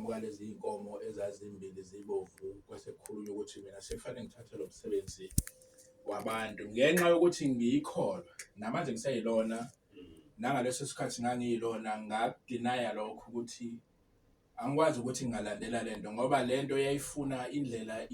kwaqhamuka lezi iy'nkomo ezazimbili zibovu, kwase kukhulunywa ukuthi mina sekufanele ngithathe lo msebenzi wabantu ngenxa yokuthi ngiyikholwa namanje ngiseyilona. Nangaleso sikhathi ngangiyilona, ngakudinaya lokho ukuthi angikwazi ukuthi ngingalandela le nto ngoba le nto yayifuna indlela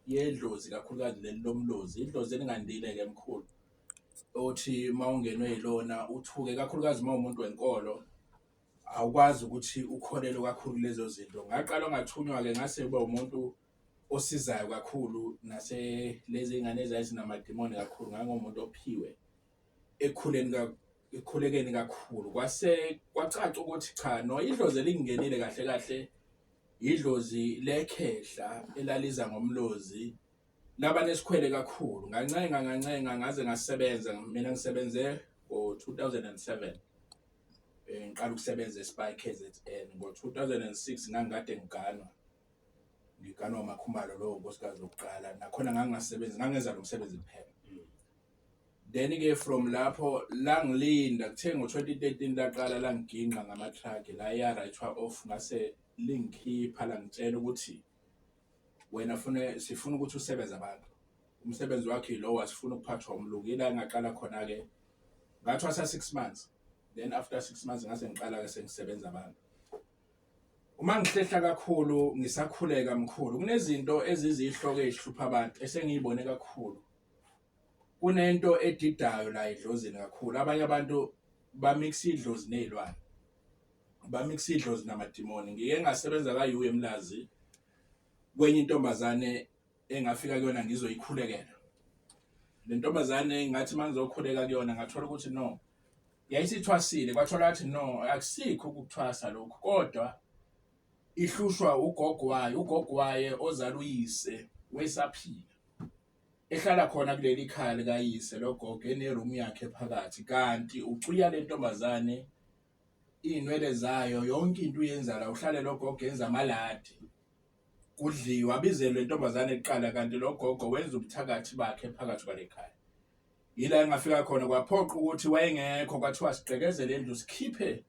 yedlozi, kakhulukazi leli lomlozi, idlozi elingandile-ke mkhulu, othi uma ungenwe yilona uthuke, kakhulukazi uma uwumuntu wenkolo awukwazi ukuthi ukholelwe kakhulu kulezo zinto. Ngaqala ngathunywa-ke ngase kuba umuntu osizayo kakhulu nase lezi ngane ezazinamadimoni kakhulu, ngangumuntu ophiwe ekukhuleni ekukhulekeni kakhulu. Kwase kwacaca ukuthi cha no, idlozi elingingenile kahle kahle idlozi lekhehla elaliza ngomlozi, laba nesikhwele kakhulu. Ngancenga ngancenga ngaze ngasebenza mina, ngisebenze ngo-2007, ngiqala ukusebenza eSpar KZN ngo-2006. Ngangikade ngiganwa, ngiganwa uMakhumalo lowo nkosikazi wokuqala, nakhona ngangingasebenzi, ngangenza lo msebenzi kuphela. Then-ke from lapho langilinda, kuthe ngo-2013 laqala langiginqa ngama-truck la ya-write-wa off, ngase lingikhipha langitshela ukuthi wena fune sifuna ukuthi usebenze abantu, umsebenzi wakhe yilowo, asifuna ukuphathwa umlungu. Ila engaqala khona-ke, ngathwasa 6 months, then after 6 months ngase ngiqala-ke sengisebenza abantu. Uma ngihlehla kakhulu ngisakhuleka mkhulu, kunezinto ezizihloko ezihlupha abantu esengiyibone kakhulu. Kunento edidayo la edlozini kakhulu, abanye abantu bamixa idlozi nezilwane, bamixa idlozi namadimoni. Ngike ngasebenza ka-U eMlazi kwenye intombazane engafika kuyona ngizoyikhulekela. Le ntombazane ngathi uma ngizokhuleka kuyona ngathola ukuthi no, yayisithwasile, kwathola ukuthi no, akusikho ukuthwasa lokhu, kodwa ihlushwa ugogo wayo, ugogo waye ozala uyise wesaphila, ehlala khona kuleli khaya likayise lo gogo, ene-room yakhe phakathi, kanti ucuya le ntombazane iy'nwele zayo yonke into uyenza la, uhlale lo gogo enza amaladi, kudliwa, abizelwe intombazane kuqala, kanti lo gogo wenza ubuthakathi bakhe phakathi kwale khaya. Yila engafika khona kwaphoqa ukuthi wayengekho, kwathiwa sigqekezele indlu sikhiphe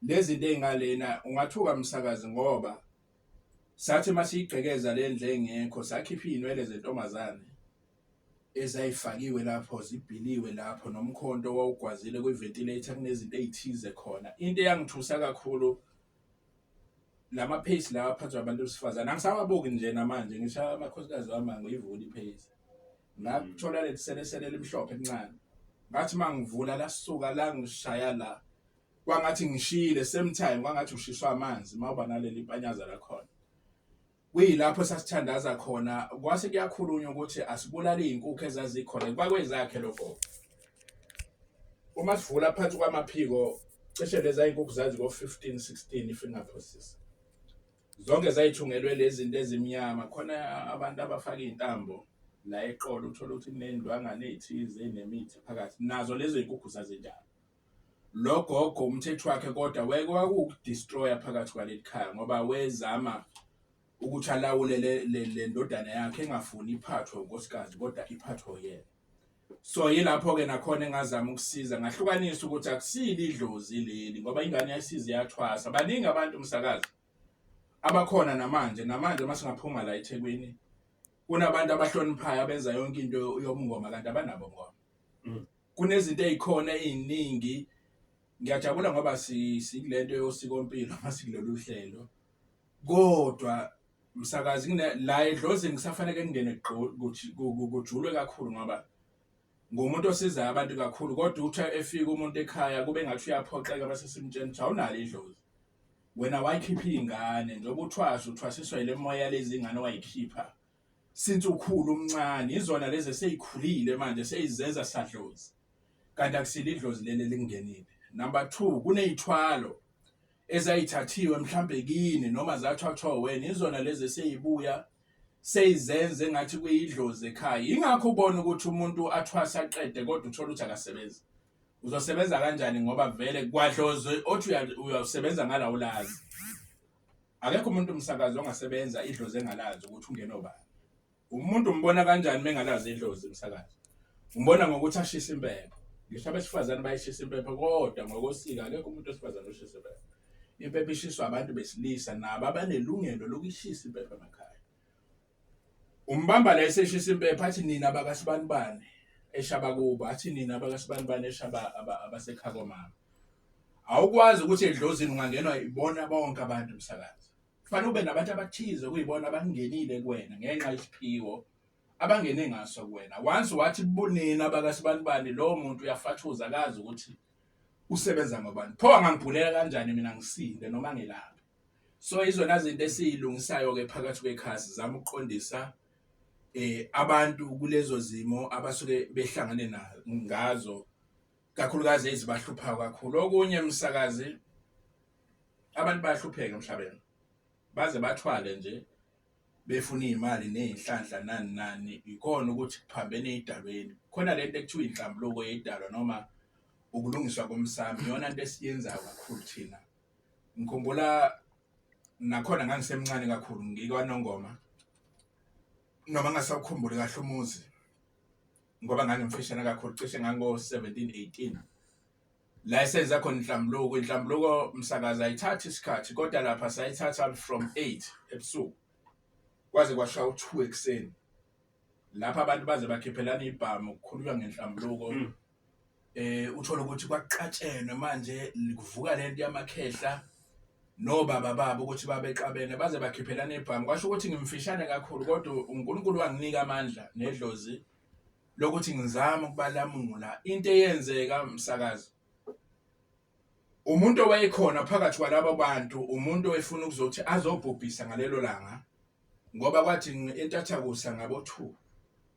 lezi zinto ey'ngalena. Ungathuka msakazi, ngoba sathi masiyigqekeza le ndlu engekho sakhipha iy'nwele zentombazane ezayifakiwe lapho, zibhiliwe lapho, nomkhonto owawugwazile kwi-ventilator, kunezinto ey'thize khona. Into eyangithusa kakhulu, lama-pace lawa aphathwa abantu besifazane, angisawabuki nje namanje, ngisho amakhosikazi wami angiyivuli iphesi. Ngathola leli selesele elimhlophe elincane, ngathi uma ngivula lasuka langishaya la, kwangathi ngishile, same time kwangathi ushiswa amanzi uma uba naleli panyaza lakhona. Kuyilapho sasithandaza khona, kwase kuyakhulunywa ukuthi asibulale iy'nkukhu ezazikhona kwakwezakhe lo gogo. Uma sivula phansi kwamaphiko, cishe leza iy'nkukhu zazi ko-15 16 if ngingaphosisi, zonke zayithungelwe lezi zinto ezimnyama. Khona abantu abafaka iy'ntambo la eqolo, uthole ukuthi kuney'ndwangane ey'thize ey'nemithi phakathi, nazo lezo y'nkukhu zazinjalo. Lo gogo umthetho wakhe kodwa weke kwakuwukudestroya phakathi kwaleli khaya, ngoba wezama ukuthi alawule le ndodana yakhe engafuni iphathwe unkosikazi kodwa iphathwe uyena. So yilapho-ke nakhona engazama ukusiza, ngahlukanisa ukuthi akusile idlozi leli, ngoba ingane yayisize yathwasa. Baningi abantu msakazi abakhona namanje, namanje uma singaphuma la eThekwini kunabantu abahloniphayo abenza yonke into yobungoma kanti abanabo ubungoma. Kunezinto ey'khona ey'ningi. Ngiyajabula ngoba sikulento yosikompilo masikulolu hlelo, kodwa msakazi la edlozini kusafanele kungene kujulwe kakhulu, ngoba ngumuntu osizayo abantu kakhulu, kodwa uthi efika umuntu ekhaya kube ngathi uyaphoxeka bese simtshela ukuthi awunalo idlozi wena, wayikhipha iy'ngane njengoba uthwasa, uthwasiswa yile moya lezi ngane owayikhipha since ukhulu umncane, izona lezi eseyikhulile manje seyizenza sadlozi, kanti akusile idlozi leli elingenile. Number 2, kuneyithwalo ezayithathiwe mhlambe kini noma zathathwa wena, izona lezi eseyibuya seyizenze engathi kuyidlozi ekhaya. Ingakho ubona ukuthi umuntu athwasa aqede kodwa uthola ukuthi akasebenzi. Uzosebenza kanjani ngoba vele kwadlozi othi uyasebenza ngala ulazi? Akekho umuntu umsakazi ongasebenza idlozi engalazi ukuthi ungena obani. Umuntu umbona kanjani mengalazi idlozi umsakazi? Umbona ngokuthi ashise impepho. Ngisho abesifazane bayishisa impepho, kodwa ngokosiko akekho umuntu wesifazane oshisa impepho. Impepho ishiswa abantu besilisa nabo abanelungelo lokuyishisa impepho emakhaya. Umbamba la eseshisa impepho athi nina bakasibanibani eshaba kubo, athi nina bakasibanibani eshaba abasekhaya komama. Awukwazi ukuthi edlozini ungangenwa ibona bonke abantu msakazi. Kufanele ube nabantu abathize kuyibona abangenile kuwena ngenxa yesiphiwo abangene ngaso kuwena. Once wathi bunina bakasibanibani lowo muntu uyafathuza akazi ukuthi usebenza ngobani. Pho angangibhulela kanjani mina ngisinde noma ngelaphi? So izona zinto esiyilungisayo ke phakathi kwekhaya sizama ukuqondisa abantu kulezo zimo abasuke behlangane ngazo kakhulukazi ezibahluphayo kakhulu. Okunye msakazi, abantu bayahlupheka emhlabeni baze bathwale nje befuna iy'mali ney'nhlanhla nani nani, ikona ukuthi kuphambene ey'dalweni. Khona lento ekuthiwa inhlambuluko yedalwa noma ukulungiswa komsamo, iyona nto esiyenzayo kakhulu thina. Ngikhumbula nakhona ngangisemncane kakhulu ngikwaNongoma, noma ngingasawukhumbuli kahle umuzi ngoba ngangimfishane kakhulu, cishe ngango-17 18 la esenza khona inhlambuluko. Inhlambuluko msakazi ayithathi isikhathi, kodwa lapha sayithatha from 8 ebusuku kwaze kwashaya u-2 ekuseni, lapha abantu baze bakhiphelana ibhamu kukhulunywa ngenhlambuluko. Uthola ukuthi kwakuxatshenwe manje kuvuka lento yamakhehla nobaba babo ukuthi babexabene baze bakhiphelana ibhamu. Kwasho ukuthi ngimfishane kakhulu, kodwa uNkulunkulu wanginika amandla nedlozi lokuthi ngizame ukubalamula. Into eyenzeka msakazi, umuntu owayekhona phakathi kwalabo bantu, umuntu owayefuna ukuzothi azobhubhisa ngalelo langa, ngoba kwathi entathakusa ngabo 2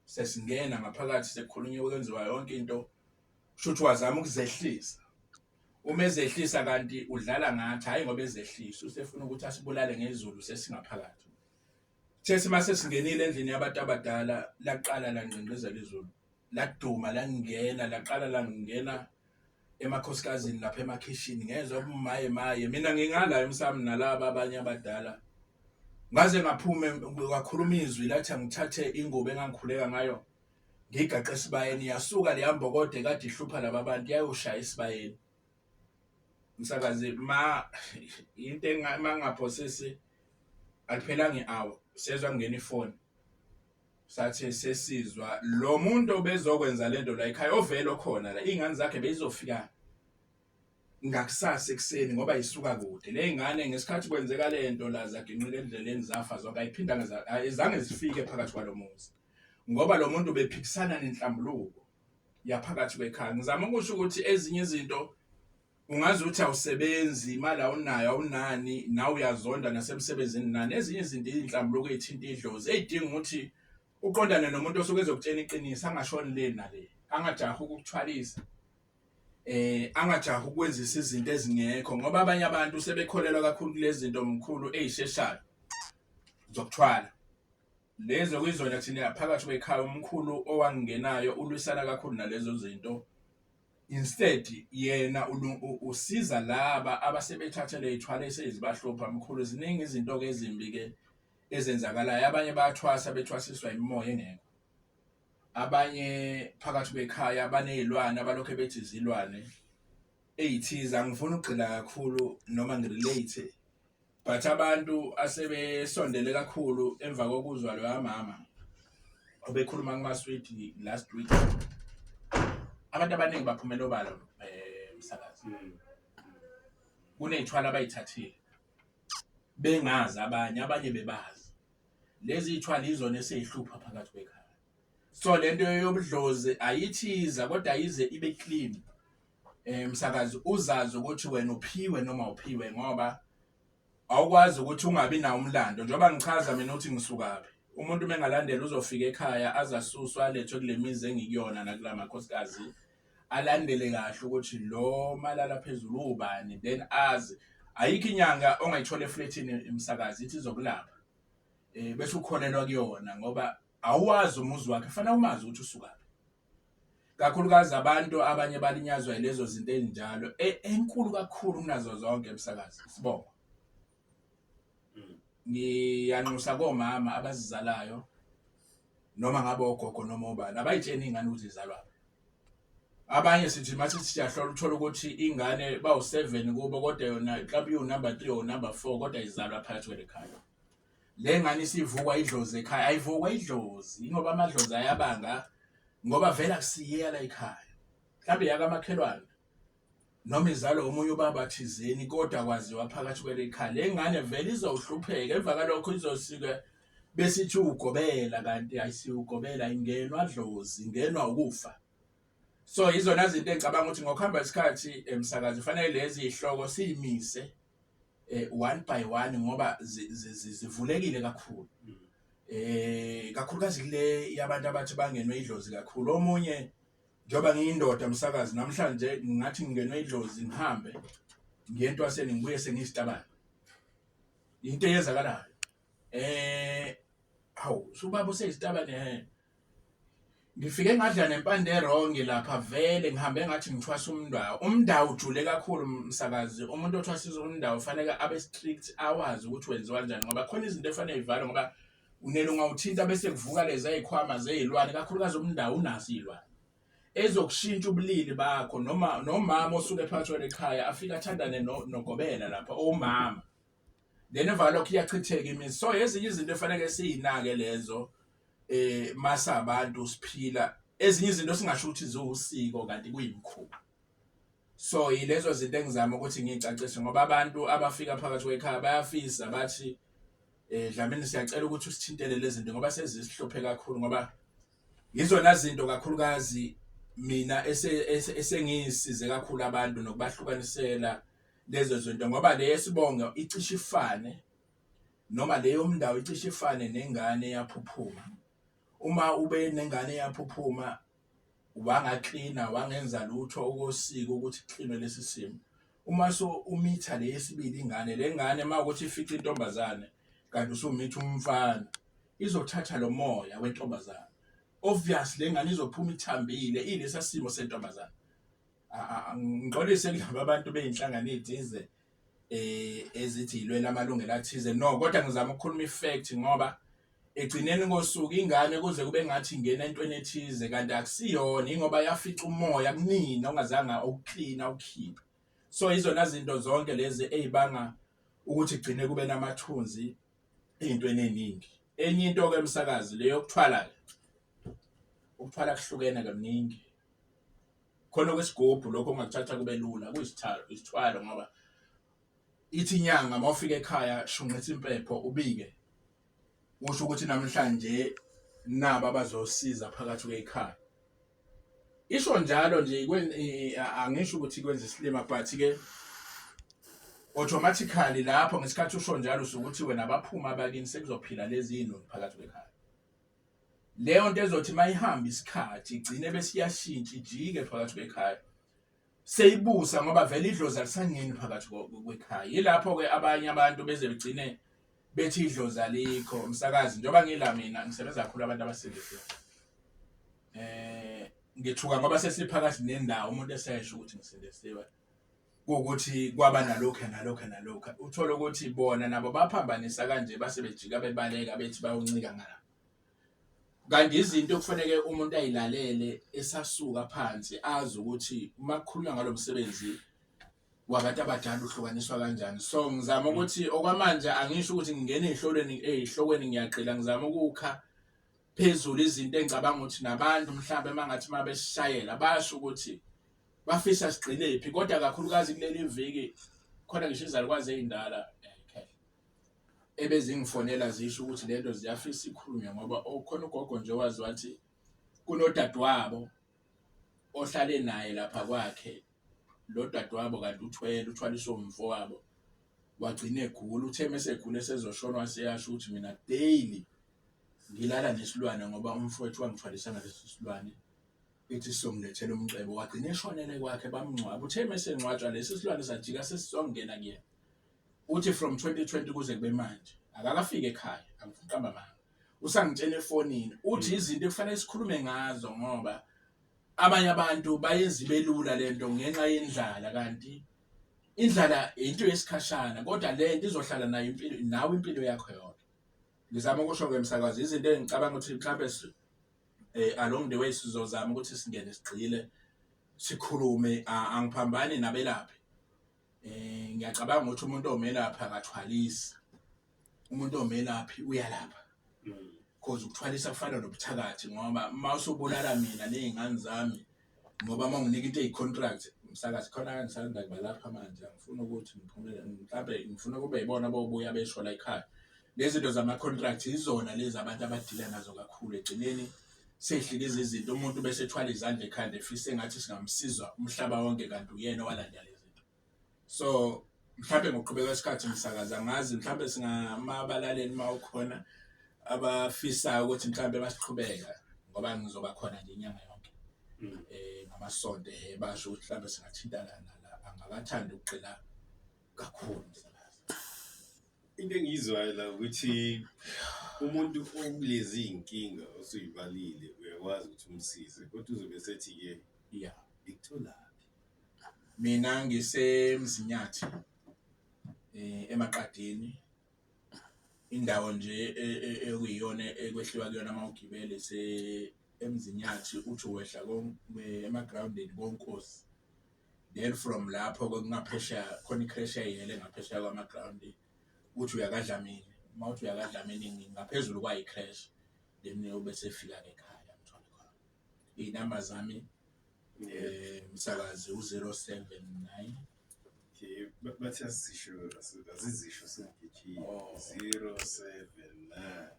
sesingena ngaphakathi sekukhulunywa kwenziwa yonke into, kusho wazama ukuzehlisa. Uma ezehlisa kanti udlala ngathi, hayi ngoba ezehlisa usefuna ukuthi asibulale ngezulu sesingaphakathi. Thethi mase singenile endlini yabantu abadala, laqala langqingqizela izulu, laduma langena, laqala langena emakhosikazini lapha emakhishini, ngezwa umaye maye. Mina ngingala emsamo nalaba abanye abadala, ngaze ngaphume kwakhuluma izwi lathi angithathe ingubo engangikhuleka ngayo ngigaxe esibayeni. Yasuka leya mbokode kade ihlupha laba bantu yayoshaya esibayeni. Msakazi, ma into mangaphosisi aliphelanga i-hour sezwa kungena ifoni, sathi sesizwa lo muntu obezokwenza lento la ekhaya ovele okhona la, iy'ngane zakhe beyizofika ngakusasa ekuseni ngoba isuka kude le ngane. Ngesikhathi kwenzeka le nto la zaginqika endleleni zafa zonke, ayiphindanga ayizange zifike phakathi kwalo muzi ngoba lo muntu bephikisana nenhlambuluko yaphakathi kwekhaya. Ngizama ukusho ukuthi ezinye izinto ungazi ukuthi awusebenzi, imali awunayo, awunani, nawe uyazonda nasemsebenzini nani. Ezinye izinto iy'nhlambuluko ey'thinta idlozi ey'dinga ukuthi uqondane nomuntu osuke ezokutshena iqiniso, angashoni le nale, angajahi ukukuthwalisa, angajahi ukwenzisa izinto ezingekho, ngoba abanye abantu sebekholelwa kakhulu kulezi zinto mkhulu ey'sheshayo zokuthwala. Lezo kuyizona thina phakathi kwekhaya umkhulu owangingenayo ulwisana kakhulu nalezo zinto. Instead yena usiza laba abasebethathe ley'thwalo esezibahlupha mkhulu. Ziningi izinto-ke ezimbi-ke ezenzakalayo, abanye bayathwasa bethwasiswa imimoya engekho, abanye phakathi kwekhaya baney'lwane abalokhe bethi izilwane ey'thize. Angifuni ukugxila kakhulu noma ngirelate, but abantu asebesondele kakhulu emva kokuzwa loya mama obekhuluma kumaswidi last week, abantu abaningi baphumela obala msakazi. Kuney'thwalo abayithathile bengazi, abanye abanye bebazi. Lezi iy'thwalo izona esey'hlupha phakathi kwekhaya. So lento yobudlozi ayithiza kodwa ayize ibe clean. Msakazi, uzazi ukuthi wena uphiwe noma uphiwe, ngoba awukwazi ukuthi ungabi nawo umlando. Njengoba ngichaza mina ukuthi ngisukaphi, umuntu uma engalandela uzofika ekhaya azasuswa alethwe kule mizi engikuyona nakula makhosikazi, alandele kahle ukuthi lo malala phezulu ubani, then azi. Ayikho inyanga ongayithola eflethini emsakazi ithi izokulapha bese ukholelwa kuyona, ngoba awuwazi umuzi wakhe, fanele umazi ukuthi usukaphi. Kakhulukazi abantu abanye balinyazwa yilezo zinto ezinjalo. Enkulu kakhulu kunazo zonke emsakazi sibongo. Ngiyanxusa komama abazizalayo noma ngabe ogogo noma obani, abayitsheni iy'ngane ukuthi izalwaphi. Abanye sithi mase siyahlola uthola ukuthi ingane bawu-7 kubo, kodwa yona mhlawumbe iwu-number 3 or number 4, kodwa izalwa phakathi kwele khaya. Le ngane isivukwa idlozi ekhaya, ayivukwa idlozi ngoba amadlozi ayabanga, ngoba vele akusiyela la ekhaya, mhlawumbe yakamakhelwane noma izalwa omunye ubaba thizeni, kodwa kwaziwa phakathi kwele khaya. Le ngane vele izohlupheka, emva kalokho izosike besithi ugobela, kanti ayisiwugobela, ingenwa dlozi, ingenwa ukufa. So izona zinto engicabanga ukuthi ngokuhamba isikhathi emsakazi fanele lezi ihloko siyimise one by one, ngoba zivulekile kakhulu, kakhulukazi kule yabantu abathi bangenwe idlozi kakhulu. Omunye, njengoba ngiyindoda msakazi namhlanje, ngingathi ngingenwe idlozi ngihambe ngiye entwaseni, ngibuye sengiyisitabane, into eyenzakalayo. Hawu, subaba useyisitabane, ngifike ngadla nempande erongi lapha, vele ngihambe ngathi ngithwasa umndawo. Umndawo ujule kakhulu msakazi. Umuntu othwasisa umndawo fanele abe strict, awazi ukuthi wenziwa kanjani, ngoba khona izinto efanele ivalwe, ngoba unele ungawuthinta bese kuvuka lezi ezikhwama zezilwane, kakhulukazi umndawo unazo izilwane ezokushintsha ubulili bakho, noma nomama osuke phakathi kwalekhaya afike athandane nogobela lapha omama, then emva lokho iyachitheka imizi. So ezinye izinto efanele siyinake lezo, masa abantu siphila, ezinye izinto singasho ukuthi ziwusiko kanti kuyimkhuba. So yilezo zinto engizama ukuthi ngiyicacise, ngoba abantu abafika phakathi kwekhaya bayafisa bathi, Dlamini, siyacela ukuthi usithintele lezi zinto ngoba sezisihluphe kakhulu, ngoba yizona zinto kakhulukazi mina esengiyisize kakhulu abantu nokubahlukanisela lezo zinto, ngoba le yesibongo icishe ifane, noma leyo mndawo icishe ifane nengane eyaphuphuma. Uma ube nengane eyaphuphuma wangaklina, wangenza lutho okosiko ukuthi kuklinwe lesi simo, uma so umitha le yesibili ingane, le ngane uma ukuthi ifica intombazane kanti usumitha umfana, izothatha lo moya wentombazane. Obviously le ngane izophuma ithambile, ilesa simo sentombazane. Ngixolise kulaba abantu beyinhlangano ethize ezithi ilwela amalungelo athize, no, kodwa ngizama ukukhuluma ifact, ngoba egcineni kosuku ingane kuze kube ngathi ingena entweni ethize kanti akusiyona, ingoba yafica umoya kunina ongazange ukuklina ukhiphe. So izona zinto zonke lezi ezibanga ukuthi gcine kube namathunzi ey'ntweni ey'ningi. Enye into-ke emsakazi le yokuthwala-ke, ukuthwala kuhlukene kaningi. Khona okwesigubhu lokho ongakuthatha kube lula, kuyisithalo isithwalo, ngoba ithi inyanga uma ufika ekhaya shunqisa impepho ubike, usho ukuthi namhlanje naba abazosiza phakathi kwekhaya. Isho njalo nje, angisho ukuthi kwenza isilima, but ke automatically lapho ngesikhathi usho njalo usukuthi wena baphuma abakini, sekuzophila lezi inoni phakathi kwekhaya. Leyo nto ezothi mayihamba isikhathi igcine bese iyashintsha ijike phakathi kwekhaya, seyibusa, ngoba vele idlozi alisangeni phakathi kwekhaya. Yilapho-ke abanye abantu beze begcine bethi idlozi alikho. Umsakazi, njengoba ngila mina ngisebenza kakhulu abantu abasindisiwe, ngithuka ngoba sesiphakathi nendawo umuntu esesho ukuthi ngisindisiwe, kuwukuthi kwaba nalokhu nalokhu nalokhu, uthole ukuthi bona nabo baphambanisa kanje, base bejika bebaleka bethi bayoncika ngala. Kanti izinto okufanele umuntu ayilalele esasuka phansi, azi ukuthi uma kukhulunywa ngalo msebenzi wabantu abadala uhlukaniswa kanjani. So ngizama ukuthi okwamanje angisho ukuthi ngingena ey'hlolweni ey'hlokweni, ngiyagxila, ngizama ukukha phezulu izinto engicabanga ukuthi nabantu mhlawumbe uma ngathi uma besishayela basho ukuthi bafisa sigxilephi, kodwa kakhulukazi kuleli viki khona ngisho izalukwazi ey'ndala ebezingifonela zisho ukuthi lento ziyafisa ikhulunywe, ngoba okhona ugogo nje wazi wathi kunodadewabo ohlale naye lapha kwakhe, lo dadewabo kanti uthwele, uthwaliswe umfowabo, wagcina egula. Uthe mesegula esezoshona waseyasho ukuthi mina daily ngilala nesilwane ngoba umfowethu wangithwalisa ngalesi silwane, ethi sizomlethela umcebo. Wagcina eshonele kwakhe, bamngcwaba. Uthe mesengcwatshwa lesi silwane sajika sesizongena kuyena. Uthi from 2020 kuze kube manje akakafiki ekhaya, angifuni amanga, usangitshela efonini. Uthi izinto ekufanele sikhulume ngazo, ngoba abanye abantu bayenza ibelula lento ngenxa yendlala, kanti indlala into yesikhashana, kodwa le nto izohlala nayo impilo nawe impilo yakho yonke. Ngizama ukusho ke msakazi izinto engicabanga ukuthi mhlawumbe along the way sizozama ukuthi singene sigxile. Sikhulume, angiphambani nabelaphi. Ngiyacabanga ukuthi umuntu omelaphi akathwalisi, umuntu omelaphi uyalapha, cause ukuthwalisa kufana nobuthakathi, ngoba uma usubulala mina ney'ngane zami, ngoba uma unginika into eyi-contract, umsakazi khona ngisanda kubalapha manje, angifuni ukuthi ngiphumele, mhlampe ngifuna kube yibona bobuya besho la ekhaya. Lezi zinto zama-contract izona lezi abantu abadila nazo kakhulu. Egcineni sehlile izinto, umuntu bese ethwala izandla ekhanda, efise engathi singamsiza umhlaba wonke, kanti uyena owalanda lezi zinto. So mhlampe ngokuqhubeka kwesikhathi, msakazi, angazi, mhlampe singamabalaleli, uma ukhona abafisayo ukuthi mhlampe basiqhubeka, ngoba ngizoba khona nje inyanga yonke ngamasonto, basho ukuthi mhlampe singathintana la, angakathandi ukugxila kakhulu, msakazi. Into engiyizwayo la ukuthi umuntu okulezi iy'nkinga osuyibalile uyakwazi ukuthi umsize, kodwa uzobe esethi-ke ikutholaphi? Mina ngiseMzinyathi, eMaqadini, indawo nje ekuyiyona ekwehliwa kuyona uma ugibele se eMzinyathi, uthi wehla emagrawundini koNkosi, then from lapho kungaphesheya khona i-creche eyele ngaphesheya kwamagrawundi, uthi uyakaDlamini, uma uthi uyakaDlamini ngaphezulu kwayo i-creche, then ube sefika-ke ekhaya, ngithole khona iy'namba zami. Msakazi, u-079. Okay, bathi asisho, asizisho sengigijima. Oh. 079.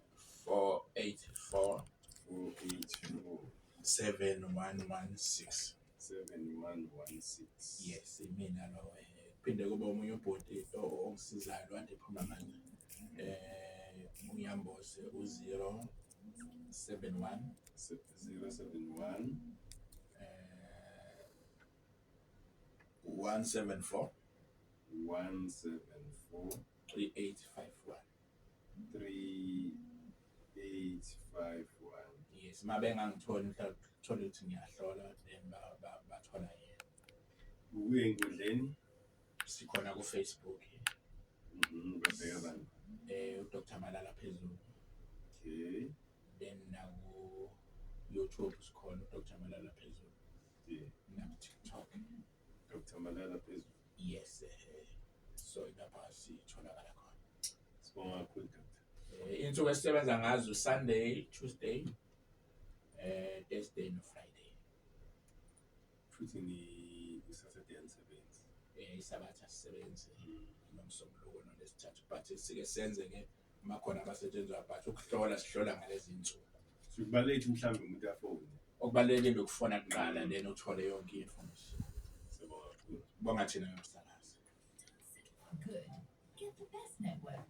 484. 484. 7116. 7116. Yes, imina lo. Kuphinde kube omunye ubhuti ongisizayo lwande phuma manje, uNyambose, u-071. 071. 174. 174. 3851. 3851. Yes, uma bengangitholi mhlawumbe thola ukuthi ngiyahlola, then bathola yena. Ukuye enkundleni. Sikhona ku-Facebook. Babheka bani? uDr Malala Phezulu. Then naku YouTube sikhona, uDr Malala Phezulu. Naku-TikTok. Dr Malala Phezulu. Yes, so ilapha sitholakala khona. Sibonga kakhulu, Doctor. Insuku esisebenza ngazo, Sunday, Tuesday, Thursday no Friday. Futhi ni i-Saturday anisebenzi? Isabatha sisebenzi, nomsombuluko nolesithathu, but sike senze ke uma khona abasetshenzwa, but ukuhlola sihlola ngalezi insuku. So kubalulekile mhlawumbe umuntu afone. Okubalulekile ukufona kuqala, then uthole yonke i-information. Sibonga kakhulu. Bonga thina, msakazi. Good. Get the best network.